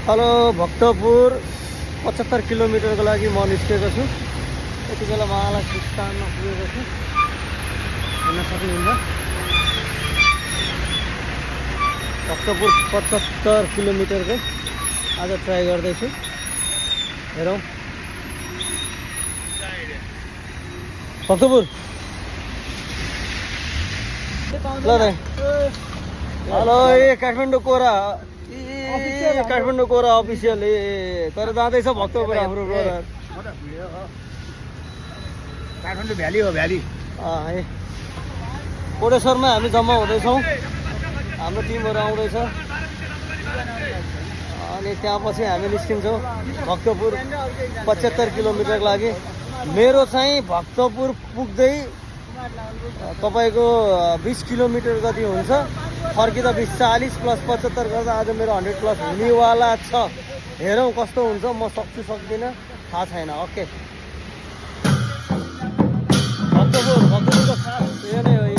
Hello Bhaktapur 75 किलोमिटरको लागि म निस्केको छु। यति बेला महालक्ष्मी स्थानमा पुगेको छु। हेर्न सक्नुहुन्छ भक्तपुर 75 किलोमिटरको आज ट्राई गर्दैछु। हेरौँ भक्तपुर ल दाइ। हेलो ए काठमाडौँ कोरा काठमाडौँ कोरा अफिसियल तर जाँदैछ भक्तपुर हाम्रो कोरा काठमाडौँ भ्याली हो भ्याली। ए कोटेश्वरमा हामी जम्मा हुँदैछौँ। हाम्रो टिमहरू आउँदैछ अनि त्यहाँपछि हामी निस्किन्छौँ भक्तपुर 75 किलोमिटरको लागि। मेरो चाहिँ भक्तपुर पुग्दै तपाईँको 20 किलोमिटर जति हुन्छ। फर्किँदा 20 40 प्लस 75 गर्दा आज मेरो 100 प्लस हुनेवाला छ। हेरौँ कस्तो हुन्छ, म सक्छु सक्दिनँ थाहा छैन। ओके भक्तपुरको खास यो नै हो।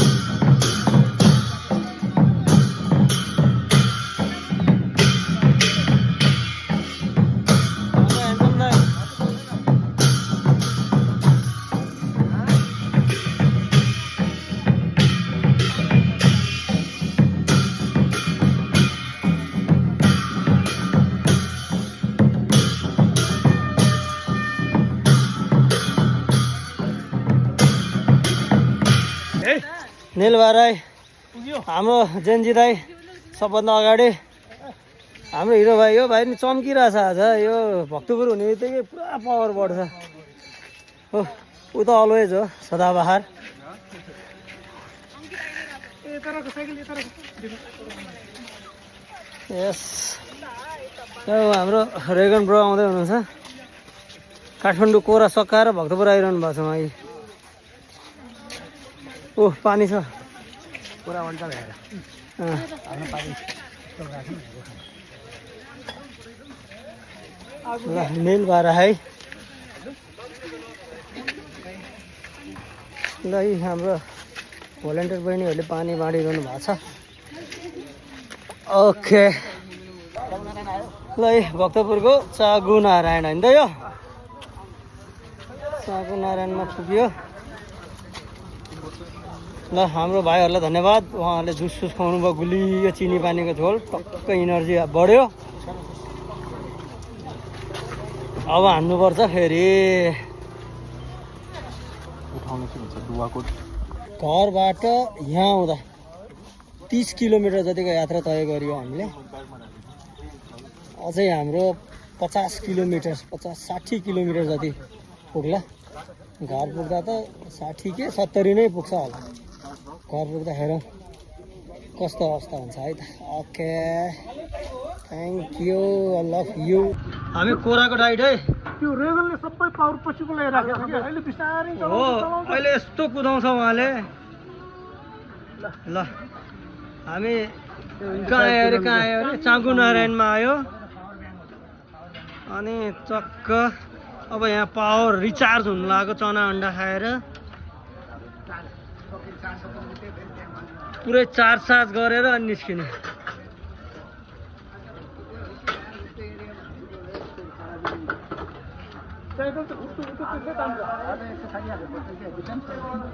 नेलबा राई हाम्रो जेन्जी दाई सबभन्दा अगाडि। हाम्रो हिरो भाइ यो भाइ नि चम्किरहेछ आज। यो भक्तपुर हुने बित्तिकै पुरा पावर बढ्छ हो। ऊ त अलवेज हो सदाबहार। यस हाम्रो रेगन ब्रो आउँदै हुनुहुन्छ। काठमाडौँ कोरा सकाएर भक्तपुर आइरहनु भएको छ उहाँ। ओ पानी छ पुरा भन्छ भएर ल नेल भएर है। ल यी हाम्रो भोलिन्टियर बहिनीहरूले पानी बाँडिरहनु भएको छ। ओके ल यी भक्तपुरको चागु नारायण होइन त यो चागु नारायणमा पुग्यो। ल हाम्रो भाइहरूलाई धन्यवाद। उहाँहरूले जुस सुस खुवाउनु भयो, गुलियो चिनी पानीको झोल, टक्कै इनर्जी बढ्यो। अब हान्नुपर्छ फेरि। घरबाट यहाँ आउँदा 30 किलोमिटर जतिको यात्रा तय गरियो हामीले। अझै हाम्रो 50 किलोमिटर 50-60 किलोमिटर जति पुग्ला। घर पुग्दा त 60 के 70 नै पुग्छ होला। घर पुग्दा हेरौँ कस्तो अवस्था हुन्छ है त। Okay thank you, I love you. हामी कोराको डाइट है। त्यो रेगनले सबै पावर पछिको लागि राखेको छ अहिले बिस्तारै हो। अहिले यस्तो कुदाउँछ उहाँले। ल हामी कहाँ आयो अरे चागु नारायणमा आयो अनि चक्क अब यहाँ पावर रिचार्ज हुनु लाग्यो चना अन्डा खाएर। पुरै चार्ज गरेर अनि निस्किने।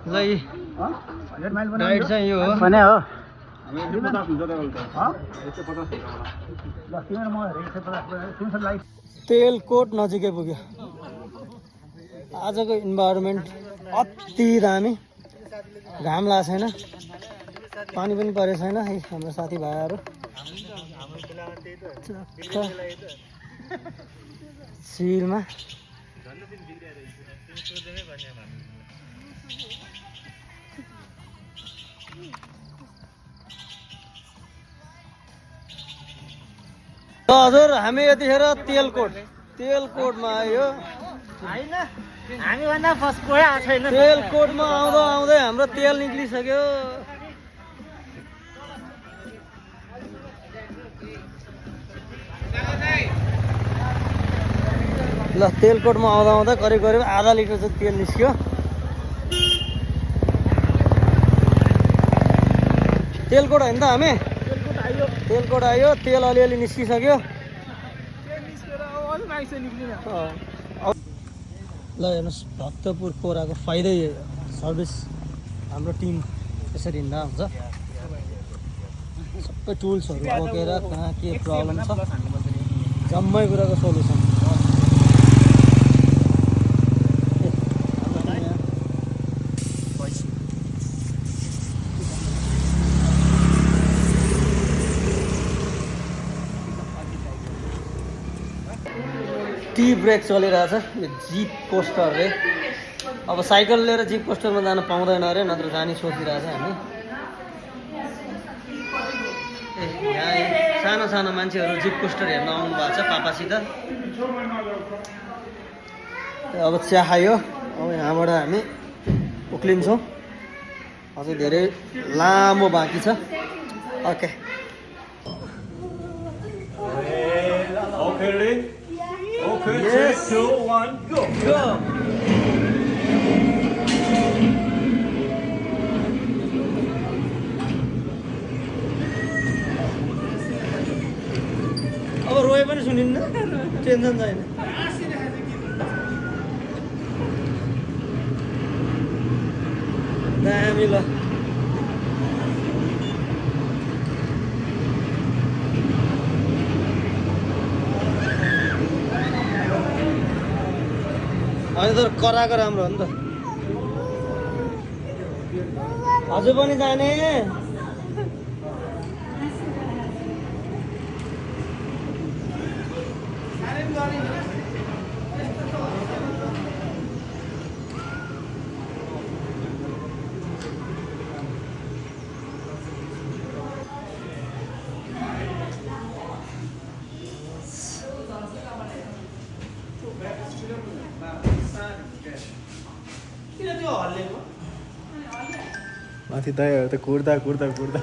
ल राइड चाहिँ यो हो भने हो। तेलकोट नजिकै पुग्यो। आजको इन्भाइरोमेन्ट अति दामी। घाम लागेको छैन, पानी पनि परेको छैन है। हाम्रो साथीभाइहरू शिरमा हजुर हामी यतिखेर तेलकोटमा आयो। हामीभन्दा फर्स्ट कोही आएको छैन। तेलकोटमा आउँदा आउँदै हाम्रो तेल निक्लिसक्यो। ल तेलकोटमा आउँदा आउँदा करिब आधा लिटर चाहिँ तेल निस्क्यो। तेलकोट होइन त हामी तेलकोट आयो। तेल अलिअलि निस्किसक्यो। कहाँ से निक्लिने ल हेर्नुहोस् भक्तपुर कोराको फाइदै सर्भिस हाम्रो टिम यसरी हिँड्दा हुन्छ सबै टुल्सहरू बोकेर कहाँ के प्रब्लम छ जम्मै कुराको सोल्युसन टी ब्रेक चलिरहेछ यो जिप कोस्टरले अब साइकल लिएर जिप कोस्टरमा जान पाउँदैन अरे नत्र जाने सोचिरहेछ हामी यहाँ सानो सानो मान्छेहरू जिप कोस्टर हेर्न आउनु भएको छ पापासित अब चिया खायो अब यहाँबाट हामी उक्लिन्छौँ अझै धेरै लामो बाँकी छ okay Okay, ready? Okay, Yes. 3, 2, 1, go! Go! अब रोए पनि सुनिन्न टेन्सन छैन दामी ल होइन तर कराएको राम्रो हो नि त हजुर पनि जाने माथि दाइहरू त कुर्दा कुर्दा कुर्दा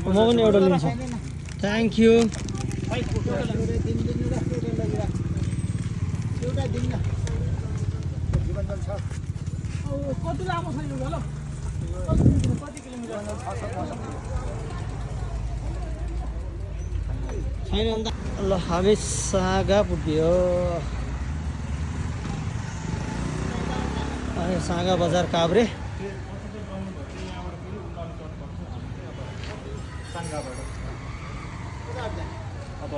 म पनि एउटा लिन्छु थ्याङ्क यू कति लामो छ यो ल कति किलोमिटर छैन अन्त ल हामी सागा पुग्यो अनि सागा बजार काभ्रे अब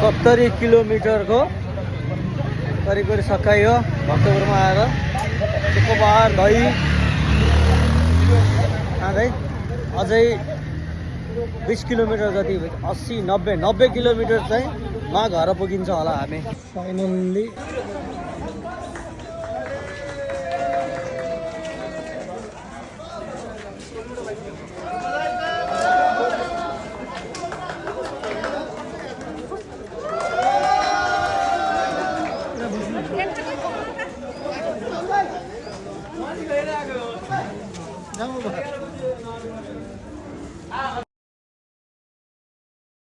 70 किलोमिटरको करिब करिब सकाइयो भक्तपुरमा आएर चोकोबार दही खाँदै अझै 20 किलोमिटर जति 80-90 किलोमिटर चाहिँ मा घर पुगिन्छ होला हामी फाइनल्ली